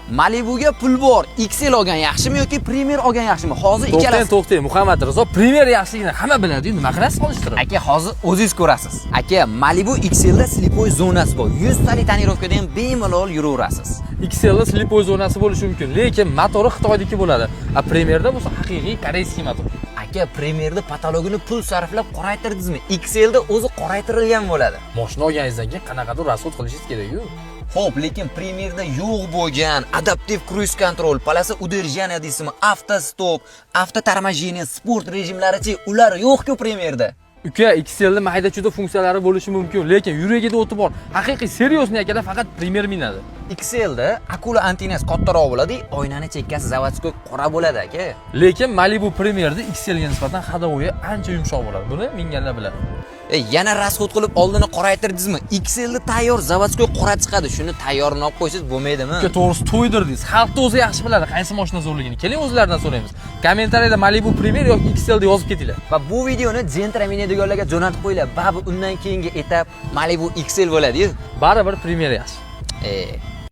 Malibuga pul bor. XL olgan yaxshimi yoki Premier olgan yaxshimi? Hozir To'xtang, ikkalasi. to'xtang, Muhammad Rizo, Premier yaxshiligini hamma biladi-yu, nima qilasiz solishtirib? Aka, hozir o'zingiz ko'rasiz. Aka, Malibu XLda слепой zonasi bor. 100 talik тонировка da ham bemalol yuraverasiz. XLda слепой zonasi bo'lishi mumkin, lekin motori Xitoyniki bo'ladi. A Premierda bo'lsa haqiqiy корейский motor. Aka, Premierda потолок ini pul sarflab qoraytirdingizmi? XLda o'zi qoraytirilgan bo'ladi. Mashina olganingizdan keyin qanaqadir расход qilishingiz kerak-ku. Xo'p, lekin Premierda yo'q bo'lgan adaptiv круиз контроль, полоса удержания deysizmi, автостоп, автоторможение, sport rejimlarichi, ular yo'q-ku Premierda. Uka, XLda mayda-chuyda funksiyalari bo'lishi mumkin, lekin yuragida o'ti bor. Haqiqiy серьёзный akalar faqat Premier minadi. XLda akula antennasi kattaroq bo'ladi, oynani chekkasi заводской qora bo'ladi, aka. Lekin Malibu Premierda XLga nisbatan ходовой ancha yumshoq bo'ladi. Buni minganlar biladi. E, yana расход qilib oldini qoraytirdingizmi? XLda tayyor заводской qora chiqadi. Shuni tayyorini olib qo'ysangiz bo'lmaydimi? Uka, to'g'risi to'ydirdingiz. Xalqni o'zi yaxshi biladi qaysi mashina zo'rligini. Keling, o'zlaridan so'raymiz. Kommentariyada Malibu Premier yoki XL deb yozib ketinglar. Va bu videoni Gentra minadiganlarga jo'natib qo'yinglar. Baribir undan keyingi etap Malibu XL bo'ladi-yu. Baribir Premier yaxshi. E,